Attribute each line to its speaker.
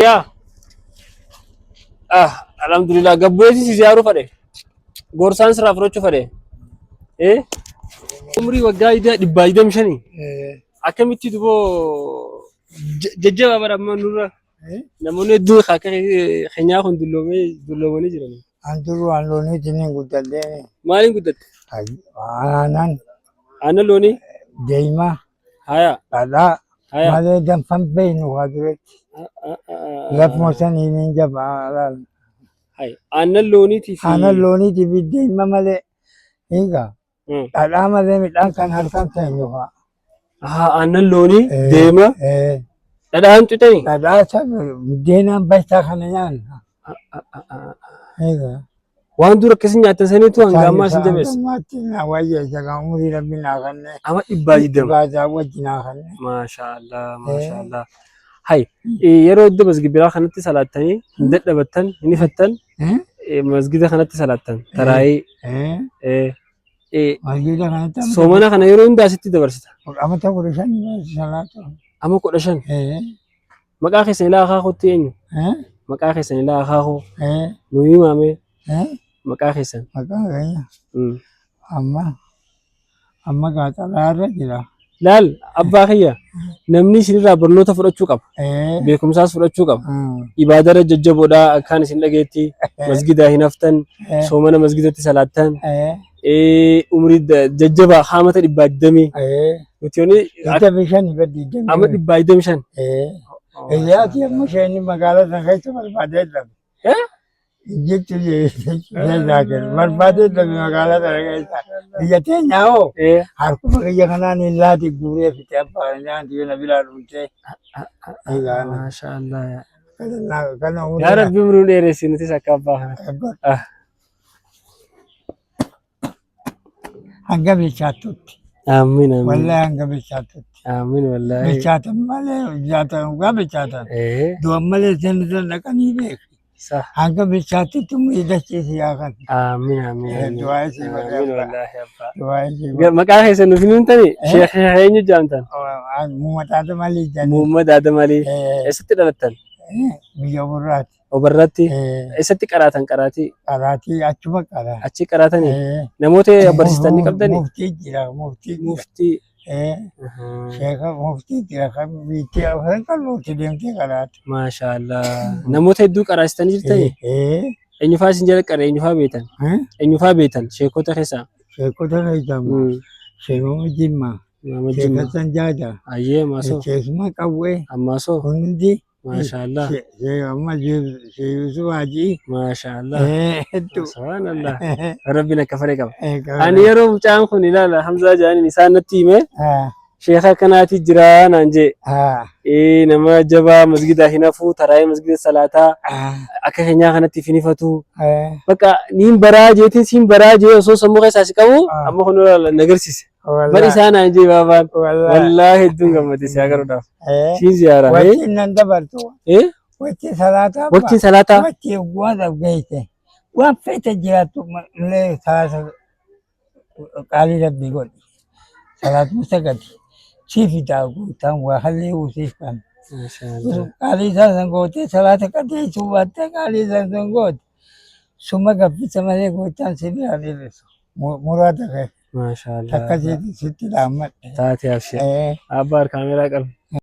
Speaker 1: Yaa. Ah, alhamdulillah gabbu'eetiin si ziyaaruu fadhe. Gorsaan sirraa fudhachuu fadhe. Eh? Umrii waggaa 125. Akkamitti duboo jajjabaa bara amma nurra namoonni hedduun akka keenyaa kun dulloomee dulloomanii jiran.
Speaker 2: An dur waan looniitiin hin guddadhee.
Speaker 1: Maaliin guddatte?
Speaker 2: Aannan
Speaker 1: Aannan loonii?
Speaker 2: deemaa
Speaker 1: Haya.
Speaker 2: dhadhaa
Speaker 1: Haya.
Speaker 2: malee danfan beeknu waa duratti. Lafuma saniin hin jabaa laal.
Speaker 1: Hay. Aannan looniitii fi.
Speaker 2: Aannan looniitii fi deema malee egaa dhadhaa malee midhaan kan harkaan teenyu fa'a.
Speaker 1: Aannan loonii deema dhadhaan xuxanii.
Speaker 2: Dhadhaa sana buddeenaan bashtaa kana nyaanna. Egaa.
Speaker 1: Waan dura akkasii nyaattan saniitu hanga ammaa isin jabeessa.
Speaker 2: Ammaatti na wayyeessa kan umurii rabbi naa kenne.
Speaker 1: Ama 120.
Speaker 2: Baasaa wajji naa kenne.
Speaker 1: Maashaallah maashaallah. Hay yeroo iddoo masgidaa kanatti salaattanii hin dadhabattan hin ifattan masgida kanatti salaattan taraayii
Speaker 2: Masgiida kanatti
Speaker 1: soomana kana yeroo hunda asitti dabarsita.
Speaker 2: Amata 15 salaatu.
Speaker 1: Ama 15. Maqaa keessan ilaa akaakootti eenyu? Maqaa keessan ilaa akaakoo nu himaame maqaa keessan.
Speaker 2: Maqaa keenya amma amma gaaxalaa irra jira.
Speaker 1: Laal abbaa kiyya namni isinirraa barnoota fudhachuu qaba. Beekumsaas fudhachuu qaba. Ibaadara jajjaboodha akkaan isin dhageetti masgidaa hin haftan soomana masgidatti salaattan umrii jajjabaa haamata 120 nuti yooni
Speaker 2: 25 bad
Speaker 1: amma 125.
Speaker 2: Hiriyaati amma isheen magaalaa sana keessa barbaadee dhabe. Jechu jechuun barbaadee dhabe magaalaa sana keessa. Biyya teenyaa hoo harkuma kiyya kanaan hin laati guuree fixe abbaa nyaanti na biraa dhuftee.
Speaker 1: Maashaallah.
Speaker 2: Kana
Speaker 1: Yaa Rabbi umrii dheeressi nutis akka abbaa kana.
Speaker 2: Hanga bilchaattutti.
Speaker 1: Amiin amiin.
Speaker 2: Wallahi hanga bilchaattutti.
Speaker 1: Amiin wallahi.
Speaker 2: Bilchaatan malee bilchaatan dhugaa bilchaatan. Du'an malee seensa dhaqanii beeku.
Speaker 1: Sah.
Speaker 2: Hanga bilchaattutti umurii dachiisi yaa kan.
Speaker 1: Amiin amiin. amiin.
Speaker 2: Du'aa isii godhe
Speaker 1: Amiin
Speaker 2: abbaa.
Speaker 1: wallahi abbaa.
Speaker 2: Du'aa isii godhe.
Speaker 1: Maqaa keessan nuuf hin himtani? Sheekh Sheekh eenyu jaamtan?
Speaker 2: Muhammad Adam Ali jedhanii.
Speaker 1: Muhammad Adam Ali. Eessatti dhalattan?
Speaker 2: Biyya Burraati.
Speaker 1: Obarratti. Eessatti qaraatan qaraatii?
Speaker 2: Qaraatii achuma qaraa.
Speaker 1: Achi qaraatanii? Namoota barsiistan ni qabdanii?
Speaker 2: Muftii jira muftii jira.
Speaker 1: Muftii.
Speaker 2: Sheeka muftii jira kan biitti afran qal'ootti deemtee qaraati.
Speaker 1: Maashaallah. Namoota hedduu qaraasitanii jirtanii? Eenyufaa isin jala qare eenyufaa beektan? Eenyufaa beektan sheekota keessaa?
Speaker 2: Sheekota keessaa sheekota Jimmaa.
Speaker 1: Nama
Speaker 2: Sheeka
Speaker 1: Jimmaa.
Speaker 2: Sanjaaja.
Speaker 1: Ayyee maasoo.
Speaker 2: Keessuma qawwee.
Speaker 1: Ammaasoo.
Speaker 2: Hundi.
Speaker 1: Maashaallah.
Speaker 2: Amma Yusuf Hajii.
Speaker 1: Maashaallah.
Speaker 2: Hedduu.
Speaker 1: Subhaanallah. Rabbiin akka fedhe qaba. Ani yeroo mucaan kun ilaala Hamzaa jedhaniin isaan natti hime sheeka akkanaati jira naan jee. Nama jabaa masgidaa hin hafu taraayee masgida salaataa akka keenyaa kanatti hin ifatu. Bakka niin baraa jeetiin siin baraa jee osoo sammuu keessaa si qabu amma kun ilaala na agarsiise. Bar isaa naan jee baabaan. Wallaahi hedduun gammade si agaruudhaaf. Siin ziyaaraa.
Speaker 2: Waqtiin nan dabartu. Waqtii salaataa.
Speaker 1: Waqtiin salaataa.
Speaker 2: Waqtii waan geesse. Waan feete jiraattu illee salaata qaalii rabbii godhi. Salaatuma sagadi. Siif fidaa guutaan waa hallee siif kan. Qaalii isaa san gootee salaata qajeelchuu baattee qaalii isaa san goote. Suma gabbisa malee gooftaan si biraa dhiirrisu. Muraada kee.
Speaker 1: Maashaallah.
Speaker 2: Akkasitti sitti dhaammadhe.
Speaker 1: Taate abshir. Abbaa kaameeraa qabi.